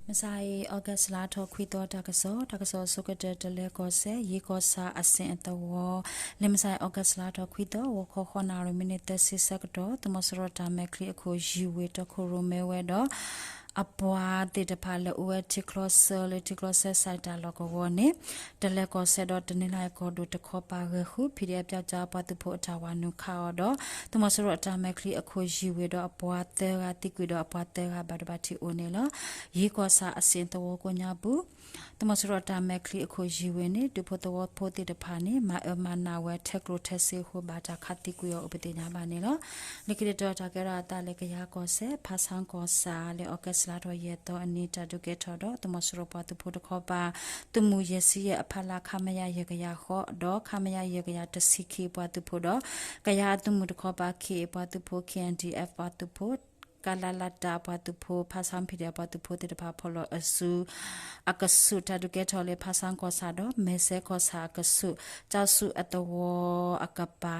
မုၢ်ဆါအံၤ August လါထီၣ်ခွံသီ တၢ်ကစီၣ်, တၢ်ကစီၣ်အဆိကတၢၢ် တလဲၤကီၢ်စဲၣ် ယ့ကီၢ်ဆၣ်အဆ့ၣ်အသဝီ, လၢမုၢ်ဆါအံၤ August လါထီၣ်ခွံသီ ဂီၤခီဃိးနၣ်ရံၣ် မံးနံးသၢဆံဆၢကတီၢ် သုးမီၤစိရိၤတၢ်မဲာ်ချံအခိၣ်ယံၤဝ့ၤ တီခိၣ်ရိၣ်မဲဝဲဒီး အပှၤသ့ၣ်တဖၣ်လၢအိၣ်ဝဲထံချီဆၢလၢထံချီဆၢ စဲးတၢ်လီၢ်ကဝီၤန့ၣ် တလဲၤကီၢ်စဲၣ်ဒီး တနံၤလါအံၤကီၢ်ဒိၣ်တခီပၤဂဲၤဃုာ် ဖံးဒဲးပၠီကၠီပှၤသုးဖိအတၢ်ဝၤနုာ်ခးအီၤဒီး သုးမီၤစိရိၤအတၢ်မဲာ်ချံအခိၣ်ယံၤဝ့ၤဒီးအပှၤသၢဂၤသံကွံာ်ဒီးအပှၤသၢဂၤဘၣ်ဒိဘၣ်ထံးအိၣ်န့ၣ်လီၤ. ယ့ကီၢ်ဆၣ်အဆ့ၣ်သဝီကိးညါပူၤ သုးမီၤစိရိၤအတၢ်မဲာ်ချံအခိၣ်ယံၤဝ့ၤန့ၣ် ဒူဖိသဝီဖိသ့ၣ်တဖၣ်န့ၣ် မၤအၢမၤနးဝဲထဲကျိၣ်ထဲစ့အဃိ ဘၣ်တၢ်ခးသံကွံာ်အီၤအိၣ်ပသ့ၣ်ညါဘၣ်န့ၣ်လီၤ. လၢခံတတီၤတၢ်ကဲထီၣ်အသးလၢကယၤကီၢ်စဲၣ် ဖါဆါကီၢ်ဆၣ်လၢ August လါထီၣ်ယဲၢ်သီအနံၤ တၢ်ဒုးကဲထီၣ်ဒီး သုးမီၤစိရိၤပှၤသုးဖိတခီပၤ သုးမုၢ်ယဲၢ်ဆံယဲၢ်အဖီလာ် ခမရ ယဲၢ်ကယၤဃိး ဒီး ခမရ ယဲၢ်ကယၤတဆံခံပှၤသုးဖိဒီး ကယၤအသုးမုၢ်တခီပၤ ခ့ၣ်အ့ၣ်ပှၤသုးဖိ ခ့ၣ်အဲၣ်ဒံၣ်အ့ၣ်ပှၤသုးဖိ ကလလတ ပှၤသုးဖိ ဖါဆါဖံးဒဲးပှၤသုးဖိသ့ၣ်တဖၣ် ဖီၣ်လီၤအစု အကဆူး တၢ်ဒုးကဲထီၣ်လၢဖါဆါကီၢ်ဆၣ်ဒီး မဲၢ်စဲကီၢ်ဆၣ်အကဆူး ကၠီဆူၣ်အသဝီအကပၤ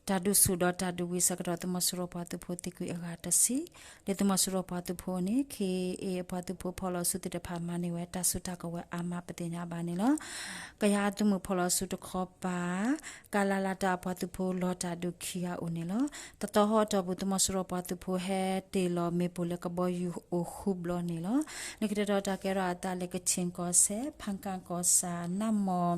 တၢ်ဒုးဆူၣ်ဒီးတၢ်ဒုးဝံၤအဆၢကတီၢ် သုးမီၤစိရိၤပှၤသုးဖိသံကွံာ်အဂၤတဆံ လၢသုးမီၤစိရိၤပှၤသုးဖိန့ၣ် ခ့ၣ်အ့ၣ်အ့ၣ်အပှၤသုးဖိဖီၣ်လီၤအစုသ့ၣ်တဖၣ်မၤန့ၢ်ဝဲတၢ်စုတၢ်ကဝဲၤအါမးပသ့ၣ်ညါဘၣ်န့ၣ်လီၤ. ကယၤအသုးမုၢ်ဖီၣ်လီၤအစုတခီပၤ ကလလတ အပှၤသုးဖိလီၤတၢ်ဒုးခံဂၤအိၣ်န့ၣ်လီၤ. တသီဟီအတီၢ်ပူၤ သုးမီၤစိရိၤပှၤသုးဖိဟဲတ့ၢ်လီၤမ့ၣ်ပိၢ်လၢကဘီယူၤအိၣ်ဃုဘျီန့ၣ်လီၤ. လၢခံတတီၤတၢ်ကဲထီၣ်အသးလၢကခ့ၣ်ကီၢ်စဲၣ် ဖၣ်ကၣ်ကီၢ်ဆၣ် နၢ်မီၢ်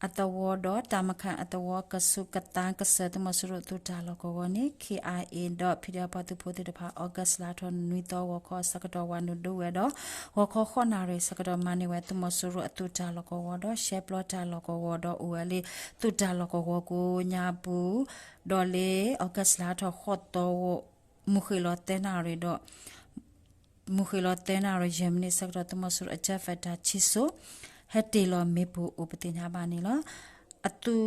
အသဝီဒီး တၢ်မခၣ်အသဝီကဆူးကသါကစၢၢ် သုးမီၤစိရိၤအသုးတၢ်လီၢ်ကဝီၤန့ၣ် ခ့ၣ်အ့ၣ်အ့ၣ်ဒီး ဖံးဒဲးပှၤသုးဖိသ့ၣ်တဖၣ် August လါထီၣ်နွံသီဂီၤခီအဆၢကတီၢ် ဝၤနုာ်ဒုးဝဲဒီး ဂီၤခီဃိးနၣ်ရံၣ်အဆၢကတီၢ် မၤန့ၢ်ဝဲသုးမီၤစိရိၤအသုးတၢ်လီၢ်ကဝီၤဒီး ရှဲပျီတၢ်လီၢ်ကဝီၤဒီးအိၣ်ဝဲလၢ သုးတၢ်လီၢ်ကဝီၤကိးညါပူၤ ဒီးလၢ August လါထီၣ်ဃိးသီ မုၢ်ဃ့ၢ်လီၤသၢနၣ်ရံၣ်ဒီး မုၢ်ဃ့ၢ်လီၤသၢနၣ်ရံၣ်ယဲၢ်မံးနံးအဆၢကတီၢ် သုးမီၤစိရိၤအ jet fighter ခံစိၤ ဟဲတ့ၢ်လီၤမ့ၣ်ပိၢ်အိၣ်ပသ့ၣ်ညါဘၣ်န့ၣ်လီၤ. အသုး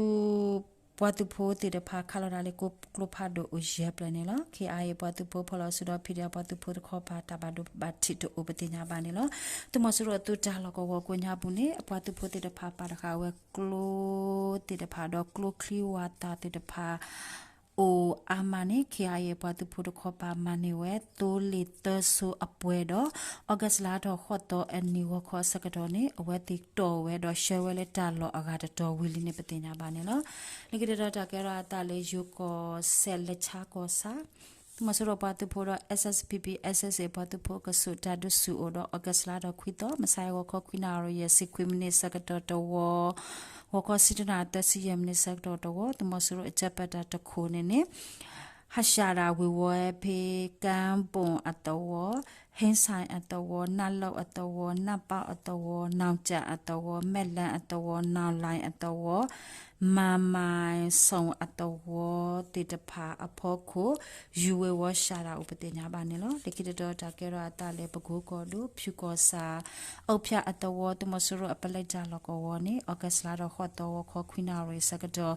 ပှၤသုးဖိသ့ၣ်တဖၣ်ခးလီၤတၢ်လၢကျိဖးဒိၣ်အိၣ်ယဲၢ်ဖျၢၣ်န့ၣ်လီၤ. ခ့ၣ်အ့ၣ်အ့ၣ်ပှၤသုးဖိဖီၣ်လီၤအစုဒီး ဖံးဒဲးပှၤသုးဖိတခီပၤ တၢ်ဘၣ်ဒိဘၣ်ထံးတအိၣ်ပသ့ၣ်ညါဘၣ်န့ၣ်လီၤ. သုးမီၤစိရိၤအသုးတၢ်လီၢ်ကဝီၤကိးညါပူၤန့ၣ် အပှၤသုးဖိသ့ၣ်တဖၣ်ပာ်တဃာ်ဝဲကျိသ့ၣ်တဖၣ်ဒီးကျိချံဝးသၣ်သ့ၣ်တဖၣ် အိၣ်အါမးန့ၣ် ခ့ၣ်အ့ၣ်အ့ၣ်ပှၤသုးဖိတခီပၤမၤန့ၢ်ဝဲ သိလ့ၣ်သၢစိၤအပှဲၤဒီး August လါထီၣ်ဃိးသီအနံၤဂီၤခီအဆၢကတီၢ်န့ၣ် အဝဲသ့ၣ်တီၢ်ဝဲဒီးဆှၢဝဲလၢတၢ်လီၢ်အဂၤတတီၤဝံၤလံန့ၣ် ပသ့ၣ်ညါဘၣ်န့ၣ်လီၤ. လၢခံတတီၤတၢ်ကဲထီၣ်အသးလၢ ယိၤကီၢ်စဲၣ်လၢဆါကီၢ်ဆၣ် သုးမီၤစိရိၤပှၤသုးဖိဒီး SSPP SSA ပှၤသုးဖိအကဆူးတၢ်ဒုးဆူၣ်အိၣ်ဒီး August လါထီၣ်ခွံသီ မုၢ်ဆါအံၤဂီၤခီခွံနၣ်ရံၣ်ယဲၢ်ဆံခွံမံးနံးအဆၢကတီၢ်တဝီ ဂီၤခီဆံတနၣ်ရံၣ်သၢဆံယဲၢ်မံးနံးအဆၢကတီၢ်တဝီ သုးမီၤစိရိၤအ jet fighter တခိၣ်န့ၣ်န့ၣ် ဟးရှးတၢ်ဝ့ၤဝီဖဲ ကၢဘိၣ်အသဝီ ဟ့ၣ်စၣ်အသဝီ နၢ်လီၢ်အသဝီ နၢ်ပၢ်အသဝီ နီၢ်ကၠၣ်အသဝီ မဲၣ်လၢအသဝီ နီၢ်လၢ်အသဝီ မၤမၤဆိၣ်အသဝီသ့ၣ်တဖၣ်အဖီခိၣ် ယူၤဝ့ၤဝီရှးတၢ်အိၣ်ပသ့ၣ်ညါဘၣ်န့ၣ်လီၤ. လၢခံတတီၤတၢ်ကဲထီၣ်အသးလၢပကိကီၢ်ဒိၣ် ဖၠူကီၢ်ဆၣ် အုၣ်ဖၠၣ်အသဝီ သုးမီၤစိရိၤအပလဲတၢ်လီၢ်ကဝီၤန့ၣ် August လါထီၣ်ဃိးသီဂီၤခီခွံနၣ်ရံၣ်အဆၢကတီၢ်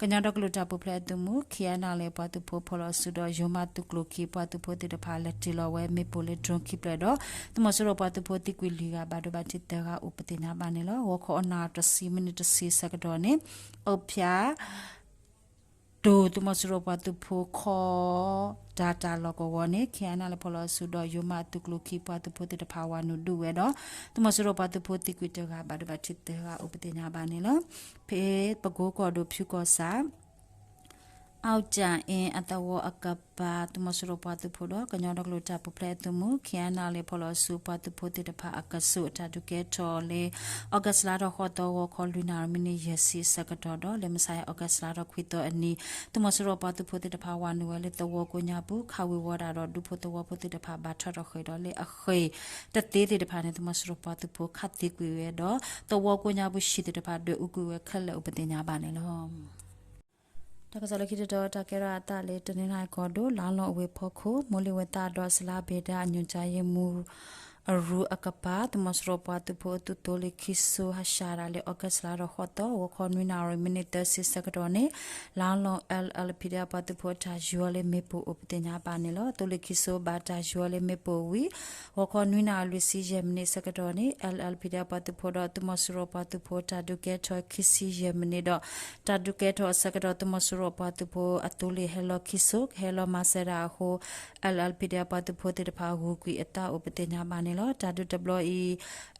ကညီဒီကလုာ်တၢ်ပူၤဖျဲးအသုးမုၢ် KNLA ပှၤသုးဖိဖီၣ်လီၤအစုဒီး ယိၤမးသုးကျိၤခံပှၤသုးဖိသ့ၣ်တဖၣ် လဲၤတ့ၢ်လီၤဝဲမ့ၣ်ပိၢ်လၢ drone ခံဖျၢၣ်ဒီး သုးမီၤစိရိၤပှၤသုးဖိသံကွံာ်လွံၢ်ဂၤ ဘၣ်ဒိဘၣ်ထံးသၢဂၤအိၣ်ပသ့ၣ်ညါဘၣ်န့ၣ်လီၤ. ဂီၤခီအနၣ်တဆံမံးနံးတဆံအဆၢကတီၢ်န့ၣ် အုၣ်ဖၠၣ် ဒိၣ်သုးမီၤစိရိၤပှၤသုးဖိခီ တၢ်တၢ်လီၢ်ကဝီၤန့ၣ် KNLA ဖီၣ်လီၤအစုဒီး ယိၤမးသုးကျိၤခံပှၤသုးဖိသ့ၣ်တဖၣ် ဝၤနုာ်ဒုးဝဲဒီး သုးမီၤစိရိၤပှၤသုးဖိသံကွံာ်တဂၤ ဘၣ်ဒိဘၣ်ထံးသၢဂၤအိၣ်ပသ့ၣ်ညါဘၣ်န့ၣ်လီၤ. ဖဲပကိကီၢ်ဒိၣ်ဖၠူကီၢ်ဆၣ် အီၣ်ကၠၣ်အ့အသဝီအကပၤ သုးမီၤစိရိၤပှၤသုးဖိဒီး ကညီဒီကလုာ်တၢ်ပူၤဖျဲးအသုးမုၢ် KNLA ဖီၣ်လီၤအစုပှၤသုးဖိသ့ၣ်တဖၣ်အကဆူးအတၢ်ဒုးကဲထီၣ်လၢ August လါထီၣ်ဃိးသီဂီၤခီလွံၢ်နၣ်ရံၣ်မံးနံးယဲၢ်ဆံအဆၢကတီၢ်ဒီး လၢမုၢ်ဆါအံၤ August လါထီၣ်ခွံသီအနံၤ သုးမီၤစိရိၤပှၤသုးဖိသ့ၣ်တဖၣ်ဝၤနုာ်ဝဲလၢသဝီကိးညါပူၤ ခးဝ့ၤဝီၤဒၣ်ဒီး ဒူဖိသဝီဖိသ့ၣ်တဖၣ်ဘၣ်ထီၣ်ထီၣ်ဃ့ၢ်ဒီးလၢအဃ့ၢ်တသ့သ့ၣ်တဖၣ်န့ၣ် သုးမီၤစိရိၤပှၤသုးဖိခးသံကွံာ်ဝဲဒီး သဝီကိးညါပူၤဟံၣ်သ့ၣ်တဖၣ် ဒွဲၣ်အူကွံာ်ဝဲခဲလၢာ်အိၣ်ပသ့ၣ်ညါဘၣ်န့ၣ်လီၤ. တၢ်ကစီၣ်လၢခံတတီၤ တၢ်ကဲထီၣ်အသးလၢ တနီသရံၣ်ကီၢ်ဒိၣ် လါလီၢ်အဝ့ၢ်ဖီခိၣ် မိၢ်လ့ၣ်ဝဲသးဒီးစလါဘ့ၣ်ဒၣ် ညွှန်ကြားရေးမှူး အရူအကပၤ သုးမီၤစိရိၤပှၤသုးဖိအသုးသိလ့ၣ်ခံစိၤ ဟးရှးတၢ်လၢ August လါထီၣ်ဃိးသီ ဂီၤခီနွံနၣ်ရံၣ်မံးနံးသၢဆံဆၢကတီၢ်န့ၣ် လါလီၢ် LLPD ပှၤသုးဖိအတၢ်ယူၤအီၤလၢမ့ၣ်ပိၢ်အိၣ်ပသ့ၣ်ညါဘၣ်န့ၣ်လီၤ. သိလ့ၣ်ခံစိၤဘၣ်တၢ်ယူၤအီၤလၢမ့ၣ်ပိၢ်ဝံၤ ဂီၤခီနွံနၣ်ရံၣ်လွံၢ်ဆံယဲၢ်မံးနံးဆၢကတီၢ်န့ၣ် LLPD ပှၤသုးဖိဒီး သုးမီၤစိရိၤပှၤသုးဖိတၢ်ဒုးကဲထီၣ်ခံဆံယဲၢ်မံးနံးဒီး တၢ်ဒုးကဲထီၣ်အဆၢကတီၢ် သုးမီၤစိရိၤပှၤသုးဖိအသိလ့ၣ်ဟဲလီၤခံစိၤ ကဟဲလီၤမၤစၢၤတၢ်အဃိ LLPD ပှၤသုးဖိသ့ၣ်တဖၣ်ဂုၤကွံာ်အသးအိၣ်ပသ့ၣ်ညါဘၣ်န့ၣ်လီၤ. လီၤ. တၢ်ဒုးတဘျီ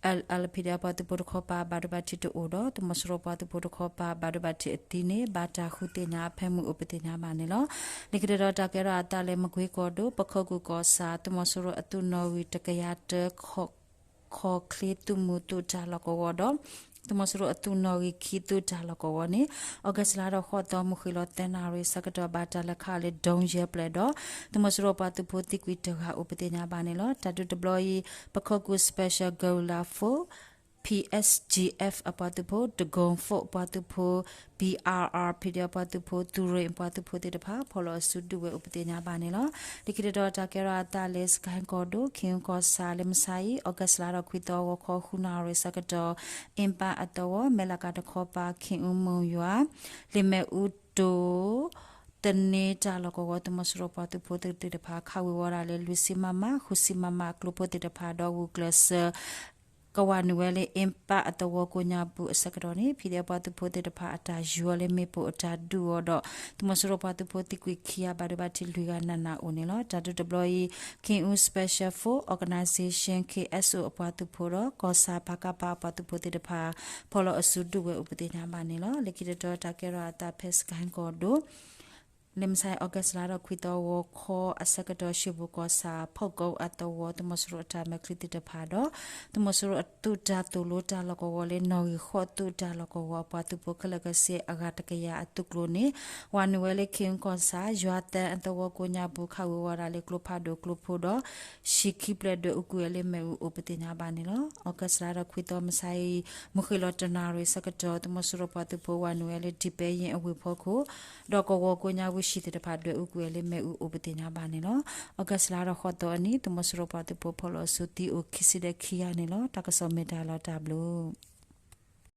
အံၤ လၢ လၢ PDF ပှၤသုးဖိတခီပၤ ဘၣ်ဒိဘၣ်ထံးတအိၣ်ဒီး သုးမီၤစိရိၤပှၤသုးဖိတခီပၤ ဘၣ်ဒိဘၣ်ထံးအသံန့ၣ် ဘၣ်တၢ်ဃုသ့ၣ်ညါအဖၢမုၢ်အိၣ်ပသ့ၣ်ညါဘၣ်န့ၣ်လီၤ. လၢခံတတီၤ တၢ်ကဲထီၣ်အသးလၢ မကွ့ကီၢ်ဒိၣ် ပခိၣ်ကူၣ်ကီၢ်ဆၣ် သုးမီၤစိရိၤအသုးနီၣ်ဂံၢ်တကယၤတၢ ခီၣ်ချ့သုးမုၢ်သုးတၢ်လီၢ်ကဝီၤဒီး သုးမီၤစိရိၤအသုးနီၣ်ဂံၢ်ခံသုးတၢ်လီၢ်ကဝီၤန့ၣ် August လါထီၣ်ဃိးသီ မုၢ်ဃ့ၢ်လီၤသၢနၣ်ရံၣ်ဆၢကတီၢ် ဘၣ်တၢ်လဲၤခးလၢ ဒုံးယဲၢ်ဖျၢၣ်ဒီး သုးမီၤစိရိၤပှၤသုးဖိသံကွံာ်တဂၤအိၣ်ပသ့ၣ်ညါဘၣ်န့ၣ်လီၤ. တၢ်ဒုးတဘျီအံၤ ပခိၣ်ကူၣ် Special Guerrilla Force ဖံ S G F အပှၤသုးဖိ ဒဂုံ Force ပှၤသုးဖိ ပံ R R P D F ပှၤသုးဖိ သုးရ့ၣ်ပှၤသုးဖိသ့ၣ်တဖၣ် ဖီၣ်လီၤအစုဒုးဝဲအိၣ်ပသ့ၣ်ညါဘၣ်န့ၣ်လီၤ. လၢခံတတီၤ တၢ်ကဲထီၣ်အသးလၢ စကဲၣ်ကီၢ်ဒိၣ် ခ့ၣ်အူကီၢ်ဆၣ် လၢမုၢ်ဆါအံၤ August လါထီၣ်ခွံသီ ဂီၤခီဃုနၣ်ရံၣ်ဆၢကတီၢ် အ့ၣ်ပၣ်အသဝီ မဲၣ်လးကၤတခီပၤ ခ့ၣ်အူမိၢ်ယွၤ လ့ၣ်မ့ၣ်အူတိၤ သန့တၢ်လီၢ်ကဝီၤ သုးမီၤစိရိၤပှၤသုးဖိသ့ၣ်တဖၣ် ခးဝ့ၤဝီၤဒၣ်လၢ လွံၢ်ဆံ မမ ဃုဆံ မမ အကျိဖိသ့ၣ်တဖၣ်ဒီး ဂုာ်ကျဲးစၢး ကဝးနုာ်ဝဲလၢ အ့ၣ်ပၣ်အသဝီကိးညါပူၤအဆၢကတီၢ်န့ၣ် ဖံဒဲးပှၤသုးဖိသ့ၣ်တဖၣ် အတၢ်ယူၤအီၤလၢမ့ၣ်ပိၢ်အတၢ်ဒုးအီၤဒီး သုးမီၤစိရိၤပှၤသုးဖိသံကွံာ်ခံဂၤ ဘၣ်ဒိဘၣ်ထံးလွံၢ်ဂၤနးနးအိၣ်န့ၣ်လီၤ. တၢ်ဒုးတဘျီအံၤ Khenwu Special Force Organization K S O အပှၤသုးဖိဒီး ကီၢ်ဆၣ် ပကဖ အပှၤသုးဖိသ့ၣ်တဖၣ် ဖီၣ်လီၤအစုဒုးဝဲအိၣ်ပသ့ၣ်ညါဘၣ်န့ၣ်လီၤ. လၢခံတတီၤ တၢ်ကဲထီၣ်အသးဖဲ စကဲၣ်ကီၢ်ဒိၣ် လၢမုၢ်ဆါ August လါထီၣ်ခွံသီ ဂီၤခီအဆၢကတီၢ် ရှ့ၣ်ပူၤကီၢ်ဆၣ် ဖီၣ်ကိအသဝီ သုးမီၤစိရိၤအတၢ်မဲာ်ချံသ့ၣ်တဖၣ်ဒီး သုးမီၤစိရိၤအသုးတၢ်သိၣ်လိတၢ်လီၢ်ကဝီၤလၢ နီၣ်ဂံၢ်ဃိးသုးတၢ်လီၢ်ကဝီၤ အပှၤသုးဖိခဲလၢာ်ခဲဆ့ အဂၤတကယၤအသုးကျိၤန့ၣ် ဝးနုာ်ဝဲလၢ ခ့ၣ်အူကီၢ်ဆၣ် ယွၤသၢအသဝီကိးညါပူၤ ခးဝ့ၤဝီၤဒၣ်လၢကျိဖးဒိၣ်ကျိဖိဒီး ဟံၣ်ခံဖျၢၣ်ဒွဲၣ်အူကွံာ်ဝဲလၢမ့ၣ်အူအိၣ်ပသ့ၣ်ညါဘၣ်န့ၣ်လီၤ. August လါထီၣ်ခွံသီ မုၢ်ဆါအံၤ မုၢ်ဃ့ၢ်လီၤတနၣ်ရံၣ်ဆၢကတီၢ် သုးမီၤစိရိၤပှၤသုးဖိဝးနုာ်ဝဲလၢ ဒံၣ်ပဲယ့ၣ်အဝ့ၢ်ဖီခိၣ် ဒီးကဝီၤကိးညါပူၤ ဟံၣ်သ့ၣ်တဖၣ်ဒွဲၣ်အူကွံာ်ဝဲလၢမ့ၣ်အူအိၣ်ပသ့ၣ်ညါဘၣ်န့ၣ်လီၤ. August လါထီၣ်ဃိးသီအနံၤ သုးမီၤစိရိၤပှၤသုးဖိဖီၣ်လီၤအစုသံအိၣ်ခံဆံဒီးခံဂၤန့ၣ်လီၤ. တၢ်ကစီၣ်မ့ၢ်တၢ်လီၤတၢ်ဘျုး